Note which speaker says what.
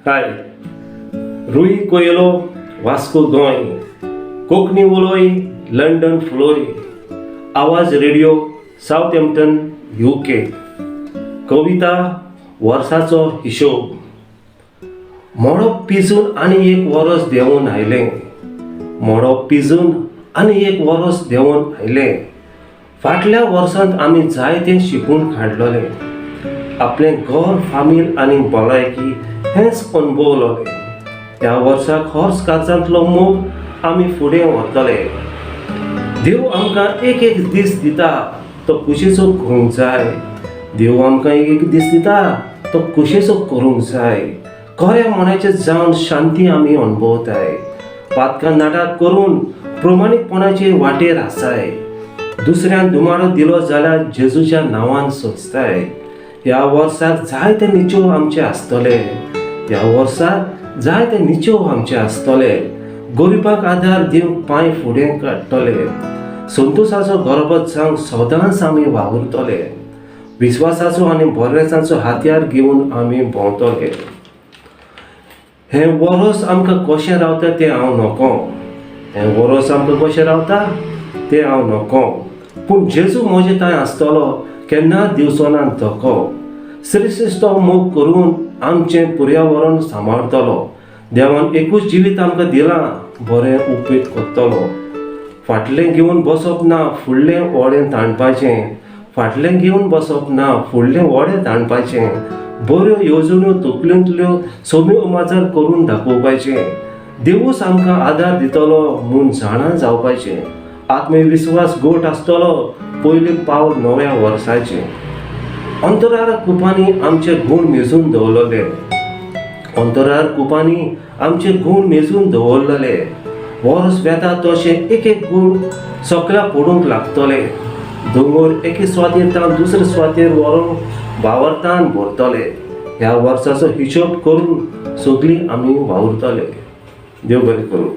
Speaker 1: हाय, रुई कोयलो, वास्को गोंय, कोंकणी उलोय, लंडन फुलोय, आवाज radio, सावथहॅम्पटन, UK. कविता वर्साचो हिशोब. मोडप पिजून आनी एक वरस देंवून आयलें. मोडप पिजून आनी एक वरस देंवून आयलें. फाटल्या वर्सांत आमी जायतें शिकून काडलोलें. आपलें घर, फामील आनी भलायकी हेंच अणभवलोलें. ह्या वर्साक हॉर्स काळजांतलो मोग आमी फुडें व्हरतले. देव आमकां एक एक दीस दिता तो खुशेचो करूंक जाय. देव आमकां एक एक दीस दिता तो खुशेचो करूंक जाय. खऱ्या मनाचें जावन शांती आमी अणभवताय. पातकां नाटक करून प्रमाणीकपणाचे वाटेर आसाय. दुसऱ्यान दुमाडो दिलो जाल्यार जेजूच्या नांवान सोंसताय. ह्या वर्साक जायते निचेव आमचे आसतले. ह्या वर्साक जायते निचेव आमचे आसतले. गरिबाक आदार दिवंक पांय फुडें काडटले. संतोशाचो गरबत जावंक सदांच आमी वावुरतले. विस्वासाचो आनी बरेचाचो हातयार घेवन आमी भोंवतले. हें वरस आमकां कशें रावता तें हांव नको. हें वरस आमकां कशें रावता तें हांव नको, पूण जेजू म्हजे थंय आसतलो, केन्ना दिवचो ना धोको. श्रीश्रेश्ठ मोग करून आमचें पर्यावरण सांबाळटलो. देवान एकूच जिवीत आमकां दिलां, बरें उपेग करतलो. फाटलें घेवन बसप ना, फुडलें ओडें ताणपाचें. फाटलें घेवन बसप ना, फुडलें ओडें ताणपाचें. बऱ्यो येवजण्यो तकलेंतल्यो सगळ्यो उमाजार करून दाखोवपाचें. देवूच आमकां आदार दितलो म्हूण जाणा जावपाचें. आत्मविस्वास गोट आसतलो पयलें पावल नव्या वर्साचें. अंतरार कुपांनी आमचे गूण मेजून दवरलेले. अंतरार कुपांनी आमचे गूण मेजून दवरलेले. वर्स वेता तशें एक एक गूण सकल्या पडूंक लागतले. दोंगर एके सुवातेर तावन दुसरे सुवातेर व्हरोन भावार्थान भरतले. ह्या वर्साचो हिशोब करून सगळीं आमी वावुरतले. देव बरें करूं.